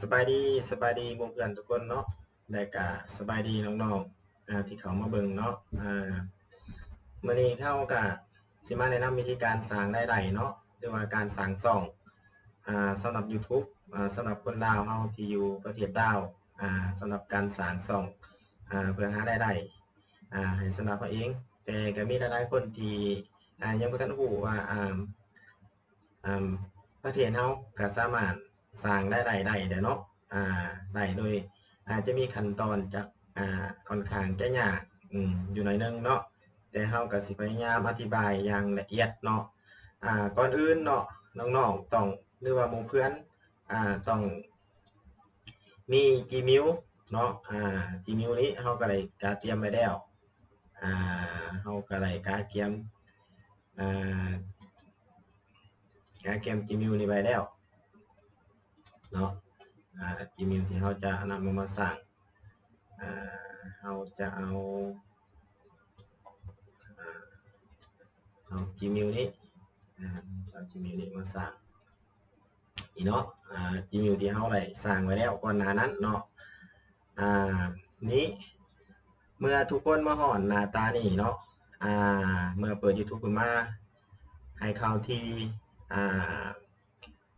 ສະບາຍດີ ສະບາຍດີໝູ່ເພື່ອນທຸກຄົນເນາະ ແລະກະສະບາຍດີນ້ອງໆ ອາ ທີ່ເຂົ້າມາເບິ່ງເນາະ. ອາ ມື້ນີ້ເຮົາກະຊິມາແນະນຳວິທີການສ້າງລາຍໄດ້ເນາະ ຫຼືວ່າການສ້າງຊ່ອງ ອາ ສຳລັບ YouTube ອາ ສຳລັບຄົນລາວເຮົາທີ່ຢູ່ປະເທດລາວ ອາ ສຳລັບການສ້າງຊ່ອງ ອາ ເພື່ອຫາລາຍໄດ້ ອາ ໃຫ້ສຳລັບເຮົາເອງ. ແຕ່ກະມີຫຼາຍໆຄົນທີ່ ອາ ຍັງບໍ່ທັນຮູ້ວ່າ ອາ ອາ ປະເທດເຮົາກະສາມາດສ້າງລາຍໄດ້ໄດ້ແຫຼະເນາະ ອາ ໄດ້ໂດຍ ອາດຈະມີຂັ້ນຕອນຈັກ ອາ ຂ້ອນຂ້າງຈະຍາກ ອືມ ຢູ່ໜ້ອຍໜຶ່ງເນາະ ແຕ່ເຮົາກະຊິພະຍາຍາມອະທິບາຍຢ່າງລະອຽດເນາະ. ອາ ກ່ອນອື່ນເນາະ ນ້ອງໆຕ້ອງ ຫຼືວ່າໝູ່ເພື່ອນ ອາ ຕ້ອງມີ Gmail ເນາະ ອາ Gmail ນີ້ເຮົາກະໄດ້ກະຕຽມໄວ້ແລ້ວ ອາ ເຮົາກະໄດ້ກະກຽມ ອາ ກະກຽມ Gmail ນີ້ໄວ້ແລ້ວເນາະ ອາ Gmail ທີ່ເຮົາຈະນຳເອົາມາສ້າງ ອາ ເຮົາຈະເອົາ ອາ ເອົາ Gmail ນີ້ ອາ ເອົາ Gmail ນີ້ມາສ້າງ ນີ້ເນາະ ອາ Gmail ທີ່ເຮົາໄດ້ສ້າງໄວ້ແລ້ວກ່ອນໜ້ານັ້ນເນາະ ອາ ນີ້ ເມື່ອທຸກຄົນມາຮອດໜ້າຕານີ້ເນາະ ອາ ເມື່ອເປີດ YouTube ຂຶ້ນມາ ໃຫ້ເຂົ້າທີ່ ອາ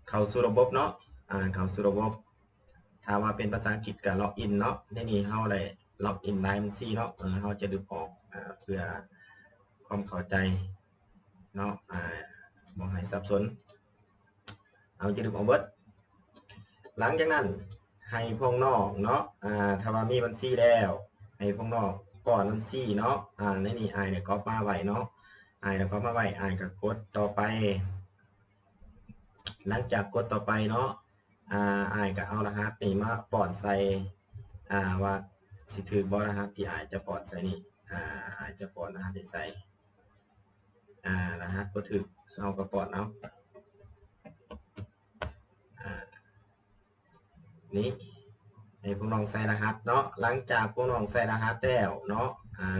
ເຂົ້າສູ່ລະບົບເນາະ ອາ ເຂົ້າສູ່ລະບົບ ຖ້າວ່າເປັນພາສາອັງກິດກະ log in ເນາະ. ໃນນີ້ເຮົາໄດ້ log in ຫຼາຍບັນຊີເນາະ ເຮົາຈະດຶບອອກ ອາ ເພື່ອຄວາມເຂົ້າໃຈເນາະ ອາ ບໍ່ໃຫ້ສັບສົນ. ເຮົາຈະດຶບອອກເບິດ. ຫຼັງຈາກນັ້ນໃຫ້ພວກນ້ອງເນາະ ອາ ຖ້າວ່າມີບັນຊີແລ້ວ ໃຫ້ພວກນ້ອງປ້ອນບັນຊີເນາະ ອາ ໃນນີ້ອ້າຍໄດ້ກອບມາໄວ້ເນາະ ອ້າຍໄດ້ກອບມາໄວ້ ອ້າຍກະກົດຕໍ່ໄປ. ຫຼັງຈາກກົດຕໍ່ໄປເນາະ ອາ ອ້າຍກະເອົາລະຫັດນີ້ມາປ້ອນໃສ່ ອາ ວ່າຊິຖືກບໍ່ ລະຫັດທີ່ອ້າຍຈະປ້ອນໃສ່ນີ້ ອາ ອ້າຍຈະປ້ອນລະຫັດນີ້ໃສ່ ອາ ລະຫັດບໍ່ຖືກເຮົາກະປ້ອນເອົາ ອາ ນີ້ ໃຫ້ພວກນ້ອງໃສ່ລະຫັດເນາະ. ຫຼັງຈາກພວກນ້ອງໃສ່ລະຫັດແລ້ວເນາະ ອາ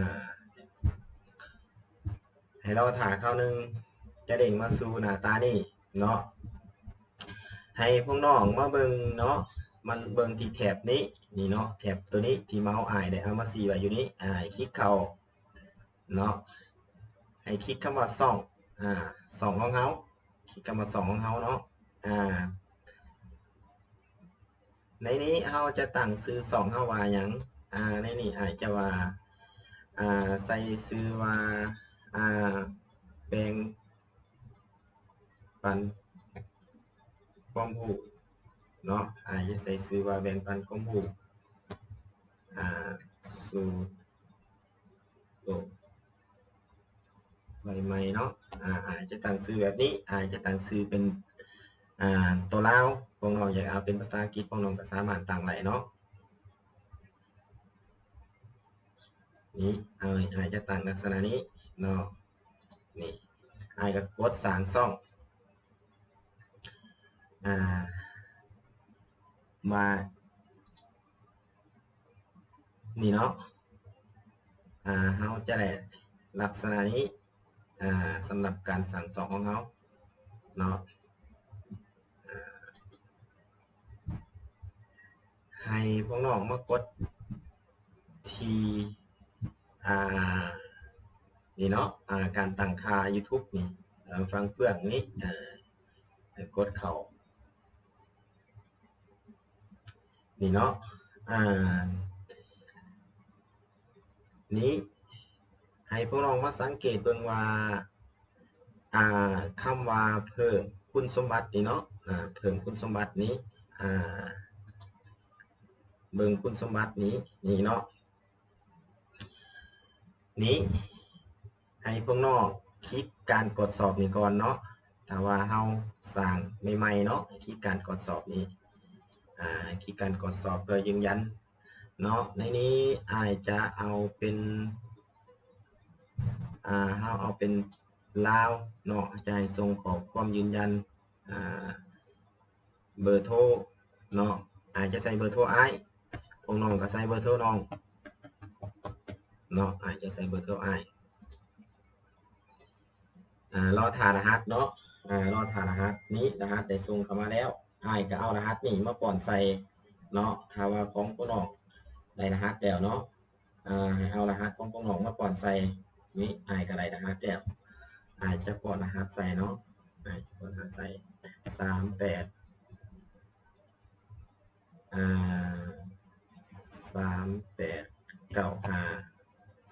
ໃຫ້ລໍຖ້າຄາວໜຶ່ງ ຈະເດ້ງມາສູ່ໜ້າຕານີ້ເນາະ. ໃຫ້ພວກນ້ອງມາເບິ່ງເນາະ ມາເບິ່ງທີ່ແຖບນີ້ ນີ້ເນາະ ແຖບໂຕນີ້ທີ່ເມົາອ້າຍໄດ້ເອົາມາຊີ້ໄວ້ຢູ່ນີ້ ອາ ຄລິກເຂົ້າເນາະ ໃຫ້ຄລິກຄຳວ່າຊ່ອງ ອາ ຊ່ອງຂອງເຮົາ ຄລິກຄຳວ່າຊ່ອງຂອງເຮົາເນາະ ອາ ໃນນີ້ເຮົາຈະຕັ້ງຊື່ຊ່ອງເຮົາວ່າຫຍັງ ອາ ໃນນີ້ອາດຈະວ່າ ອາ ໃສ່ຊື່ວ່າ ອາ ແບ່ງປັນຄວາມຮູ້ເນາະ ອາດຈະໃສ່ຊື່ວ່າແບ່ງປັນຄວາມຮູ້ ອາ ສູ່ໂລກໃບໃໝ່ເນາະ ອາ ອາດຈະຕັ້ງຊື່ແບບນີ້ ອາດຈະຕັ້ງຊື່ເປັນ ອາ ໂຕລາວ ພວກນ້ອງຢາກເອົາເປັນພາສາອັງກິດ ພວກນ້ອງກະສາມາດຕັ້ງໄດ້ເນາະ. ນີ້ ອາ ອາດຈະຕັ້ງລັກສະນະນີ້ເນາະ ນີ້ ອາດກະກົດສ້າງຊ່ອງ ອາ ມາ ນີ້ເນາະ ອາ ເຮົາຈະໄດ້ລັກສະນະນີ້ ອາ ສຳລັບການສ້າງຊ່ອງຂອງເຮົາເນາະ ອາ ໃຫ້ພວກນ້ອງມາກົດທີ່ ອາ ນີ້ເນາະ ອາ ການຕັ້ງຄ່າ YouTube ນີ້ ເອີ ຟັງເຟືອງນີ້ ເອີ ໃຫ້ກົດເຂົ້າ ນີ້ເນາະ ອາ ນີ້ ໃຫ້ພວກນ້ອງມາສັງເກດເບິ່ງວ່າ ອາ ຄຳວ່າເພີ່ມຄຸນສົມບັດນີ້ເນາະ ອາ ເພີ່ມຄຸນສົມບັດນີ້ ອາ ເບິ່ງຄຸນສົມບັດນີ້ ນີ້ເນາະ ນີ້ ໃຫ້ພວກນ້ອງຄລິກການກວດສອບນີ້ກ່ອນເນາະ ຖ້າວ່າເຮົາສ້າງໃໝ່ໆເນາະ ໃຫ້ຄລິກການກວດສອບນີ້ ອາ ຄລິກການກວດສອບເພື່ອຢືນຢັນເນາະ. ໃນນີ້ອ້າຍຈະເອົາເປັນ ອາ ເຮົາເອົາເປັນລາວເນາະ ຈະໃຫ້ສົ່ງຂໍ້ຄວາມຢືນຢັນ ອາ ເບີໂທເນາະ ອາດຈະໃສ່ເບີໂທອ້າຍ ພວກນ້ອງກະໃສ່ເບີໂທນ້ອງເນາະ ອາດຈະໃສ່ເບີໂທອ້າຍ ອາ ລໍຖ້າລະຫັດເນາະ ອາ ລໍຖ້າລະຫັດ ນີ້ລະຫັດໄດ້ສົ່ງເຂົ້າມາແລ້ວ ອ້າຍກະເອົາລະຫັດນີ້ມາປ້ອນໃສ່ ເນາະ. ຖ້າວ່າຂອງພວກນ້ອງໄດ້ລະຫັດແລ້ວເນາະ ອາ ໃຫ້ເອົາລະຫັດຂອງພວກນ້ອງມາປ້ອນໃສ່. ນີ້ ອ້າຍກໍໄດ້ລະຫັດແລ້ວ ອ້າຍຈະປ້ອນລະຫັດໃສ່ເນາະ. ອ້າຍຈະປ້ອນລະຫັດໃສ່ ສາມແປດ ອາ ສາມແປດເກົ້າຫ້າ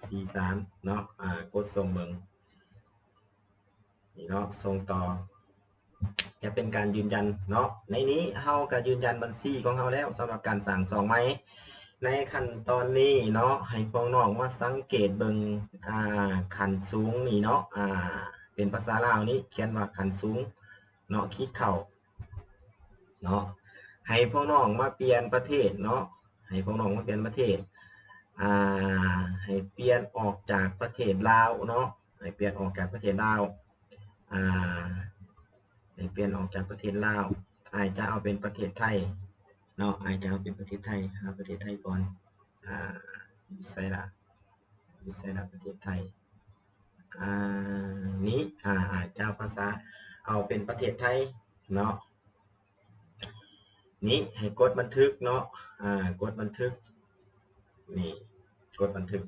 ສີ່ສາມເນາະ. ອາ ກົດສົ່ງເບິ່ງ ນີ້ເນາະ ສົ່ງຕໍ່ ຈະເປັນການຢືນຢັນເນາະ. ໃນນີ້ເຮົາກໍຢືນຢັນບັນຊີຂອງເຮົາແລ້ວ ສຳລັບການສ້າງຊ່ອງໃໝ່. ໃນຂັ້ນຕອນນີ້ເນາະ ໃຫ້ພວກນ້ອງມາສັງເກດເບິ່ງ ອາ ຂັ້ນສູງນີ້ເນາະ ອາ ເປັນພາສາລາວນີ້ຂຽນວ່າຂັ້ນສູງເນາະ ຄລິກເຂົ້າ ເນາະ ໃຫ້ພວກນ້ອງມາປ່ຽນປະເທດເນາະ ໃຫ້ພວກນ້ອງມາປ່ຽນປະເທດ ອາ ໃຫ້ປ່ຽນອອກຈາກປະເທດລາວເນາະ ໃຫ້ປ່ຽນອອກຈາກປະເທດລາວ ອາ ໃຫ້ປ່ຽນອອກຈາກປະເທດລາວ. ອ້າຍຈະເອົາເປັນປະເທດໄທເນາະ ອ້າຍຈະເອົາເປັນປະເທດໄທ ຫາປະເທດໄທກ່ອນ. ອາ ຢູ່ໃສລະ ຢູ່ໃສລະປະເທດໄທ? ອາ ນີ້ ອາ ອາ ເຈົ້າພາສາ ເອົາເປັນປະເທດໄທເນາະ. ນີ້ ໃຫ້ກົດບັນທຶກເນາະ ອາ ກົດບັນທຶກ ນີ້ ກົດບັນທຶກ.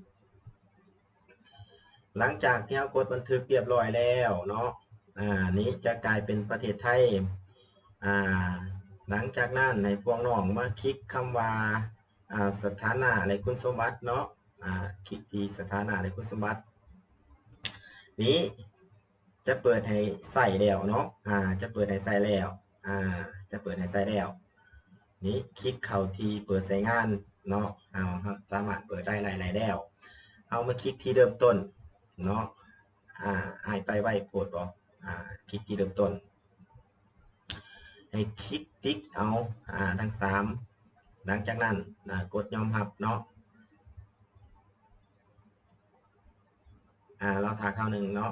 ຫຼັງຈາກທີ່ເຮົາກົດບັນທຶກຮຽບຮ້ອຍແລ້ວເນາະ ອາ ນີ້ຈະກາຍເປັນປະເທດໄທ. ອາ ຫຼັງຈາກນັ້ນໃຫ້ພວກນ້ອງມາຄລິກຄຳວ່າ ອາ ສະຖານະ ແລະ ຄຸນສົມບັດເນາະ ອາ ຄລິກທີ່ສະຖານະ ແລະ ຄຸນສົມບັດ. ນີ້ຈະເປີດໃຫ້ໃຊ້ແລ້ວເນາະ ອາ ຈະເປີດໃຫ້ໃຊ້ແລ້ວ ອາ ຈະເປີດໃຫ້ໃຊ້ແລ້ວ. ນີ້ຄລິກເຂົ້າທີ່ເປີດໃຊ້ງານເນາະ ເຮົາ ເຮົາສາມາດເປີດໄດ້ຫຼາຍໆແລ້ວ. ເຮົາມາຄລິກທີ່ເລີ່ມຕົ້ນເນາະ ອາ ອ້າຍໄປໄວໂພດບໍ ອາ ຄລິກທີ່ເລີ່ມຕົ້ນ ໃຫ້ຄລິກຕິກເອົາ ອາ ທັງສາມ. ຫຼັງຈາກນັ້ນ ອາ ກົດຍອມຮັບເນາະ ອາ ລໍຖ້າຄາວໜຶ່ງເນາະ.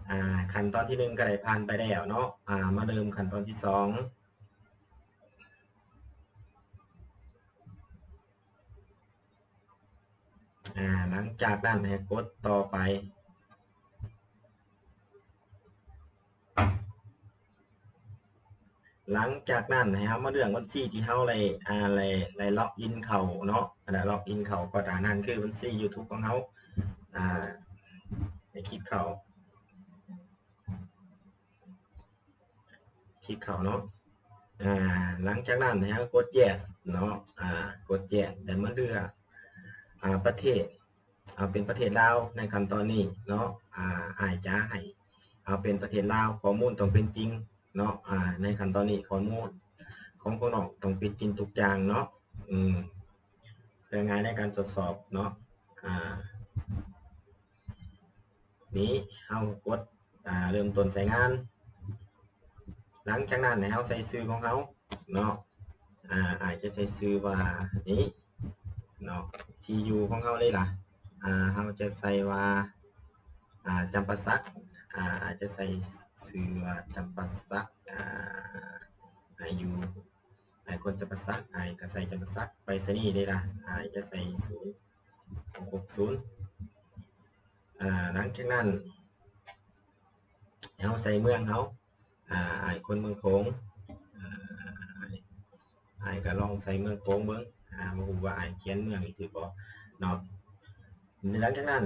ອາ ຂັ້ນຕອນທີໜຶ່ງກໍໄດ້ຜ່ານໄປແລ້ວເນາະ ອາ ມາເລີ່ມຂັ້ນຕອນທີສອງ. ອາ ຫຼັງຈາກນັ້ນໃຫ້ກົດຕໍ່ໄປ. ຫຼັງຈາກນັ້ນໃຫ້ເຮົາມາເລືອກບັນຊີທີ່ເຮົາໄດ້ ອາ ໄດ້ ໄດ້ລັອກອິນເຂົ້າເນາະ ໄດ້ລັອກອິນເຂົ້າ ກໍອັນນັ້ນຄືບັນຊີຢູທູບຂອງເຮົາ ອາ ໃຫ້ຄລິກເຂົ້າ ຄລິກເຂົ້າເນາະ. ອາ ຫຼັງຈາກນັ້ນໃຫ້ເຮົາກົດ yes ເນາະ ອາ ກົດ yes ແລ້ວມາເລືອກ ອາ ປະເທດ ເອົາເປັນປະເທດລາວໃນຂັ້ນຕອນນີ້ເນາະ ອາ ອ້າຍຈະໃຫ້ເອົາເປັນປະເທດລາວ ຂໍ້ມູນຕ້ອງເປັນຈິງເນາະ ອາ ໃນຂັ້ນຕອນນີ້ຂໍ້ມູນຂອງພວກນ້ອງຕ້ອງເປັນຈິງທຸກຢ່າງເນາະ ອືມ ເພື່ອງ່າຍໃນການກວດສອບເນາະ ອາ ນີ້ເຮົາກົດ ອາ ເລີ່ມຕົ້ນໃຊ້ງານ. ຫຼັງຈາກນັ້ນໃຫ້ເຮົາໃສ່ຊື່ຂອງເຮົາເນາະ ອາ ອ້າຍຈະໃສ່ຊື່ວ່ານີ້ເນາະ ທີ່ຢູ່ຂອງເຮົາເລີຍລະ ອາ ເຮົາຈະໃສ່ວ່າ ອາ ຈຳປາສັກ ອາ ອ້າຍຈະໃສ່ຊື່ວ່າຈຳປາສັກ ອາ ອາ ຢູ່ ອ້າຍຄົນຈຳປາສັກ ອ້າຍກໍໃສ່ຈຳປາສັກ. ໄປສະນີເດ້ລະ ອ້າຍຈະໃສ່ສູນຫົກຫົກສູນ. ອາ ຫຼັງຈາກນັ້ນເຮົາໃສ່ເມືອງເຮົາ ອາ ອ້າຍຄົນເມືອງໂຂງ ອາ ອ້າຍກໍລອງໃສ່ເມືອງໂຂງເບິ່ງ ອາ ບໍ່ຮູ້ວ່າອ້າຍຂຽນເມືອງນີ້ຖືກບໍ່ເນາະ. ຫຼັງຈາກນັ້ນ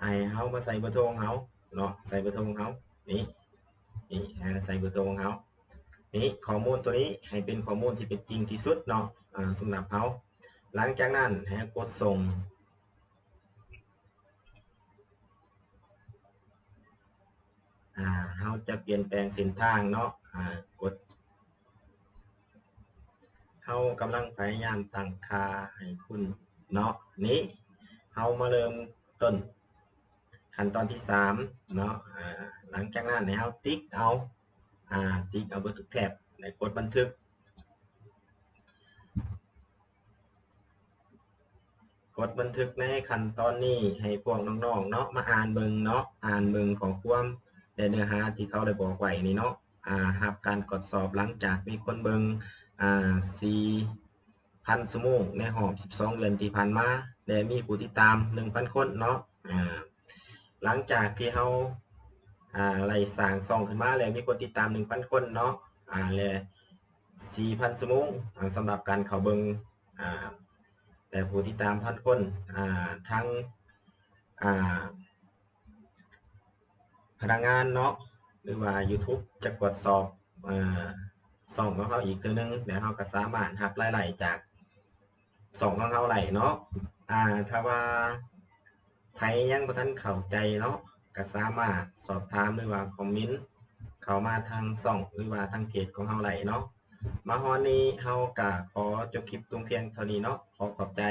ໃຫ້ເຮົາມາໃສ່ເບີໂທຂອງເຮົາເນາະ ໃສ່ເບີໂທຂອງເຮົາ ນີ້ ນີ້ ໃຫ້ໃສ່ເບີໂທຂອງເຮົາ ນີ້ ຂໍ້ມູນໂຕນີ້ໃຫ້ເປັນຂໍ້ມູນທີ່ເປັນຈິງທີ່ສຸດເນາະ ອາ ສຳລັບເຮົາ. ຫຼັງຈາກນັ້ນໃຫ້ເຮົາກົດສົ່ງ ອາ ເຮົາຈະປ່ຽນແປງເສັ້ນທາງເນາະ ອາ ກົດ ເຮົາກຳລັງພະຍາຍາມຕັ້ງຄ່າໃຫ້ຄຸນເນາະ. ນີ້ເຮົາມາເລີ່ມຕົ້ນຂັ້ນຕອນທີສາມເນາະ ອາ ຫຼັງຈາກນັ້ນໃຫ້ເຮົາຕິກເອົາ ອາ ຕິກເອົາເບິດທຸກແຖບ ແລະ ກົດບັນທຶກ. ກົດບັນທຶກໃນຂັ້ນຕອນນີ້ໃຫ້ພວກນ້ອງໆເນາະ ມາອ່ານເບິ່ງເນາະ ອ່ານເບິ່ງຂໍ້ຄວາມ ແລະ ເນື້ອຫາທີ່ເຂົາໄດ້ບອກໄວ້ນີ້ເນາະ ອາ ຮັບການກວດສອບຫຼັງຈາກມີຄົນເບິ່ງ ອາ ສີ່ພັນຊົ່ວໂມງໃນຮອບສິບສອງເດືອນທີ່ຜ່ານມາ ແລະ ມີຜູ້ຕິດຕາມໜຶ່ງພັນຄົນເນາະ ອາ ຫຼັງຈາກທີ່ເຮົາ ອ່າ ໄດ້ສ້າງຊ່ອງຂຶ້ນມາ ແລະ ມີຄົນຕິດຕາມໜຶ່ງພັນຄົນເນາະ ອ່າ ແລະ ສີ່ພັນຊົ່ວໂມງ ອ່າ ສຳລັບການເຂົ້າເບິ່ງ ອ່າ ແຕ່ຜູ້ຕິດຕາມພັນຄົນ ອ່າ ທັງ ອ່າ ພະນັກງານເນາະ ຫຼືວ່າ YouTube ຈະກວດສອບ ເອີ ຊ່ອງຂອງເຮົາອີກເທື່ອໜຶ່ງ ແລ້ວເຮົາກໍສາມາດຮັບລາຍໄດ້ຈາກຊ່ອງຂອງເຮົາໄດ້ເນາະ. ອ່າ ຖ້າວ່າໃຜຍັງບໍ່ທັນເຂົ້າໃຈເນາະ ກໍສາມາດສອບຖາມ ຫຼືວ່າຄອມເມັນເຂົ້າມາທາງຊ່ອງ ຫຼືວ່າທາງເພຈຂອງເຮົາໄດ້ເນາະ. ມາຮອດນີ້ເຮົາກໍຂໍຈົບຄລິບລົງພຽງເທົ່ານີ້ເນາະ. ຂໍຂອບໃຈ.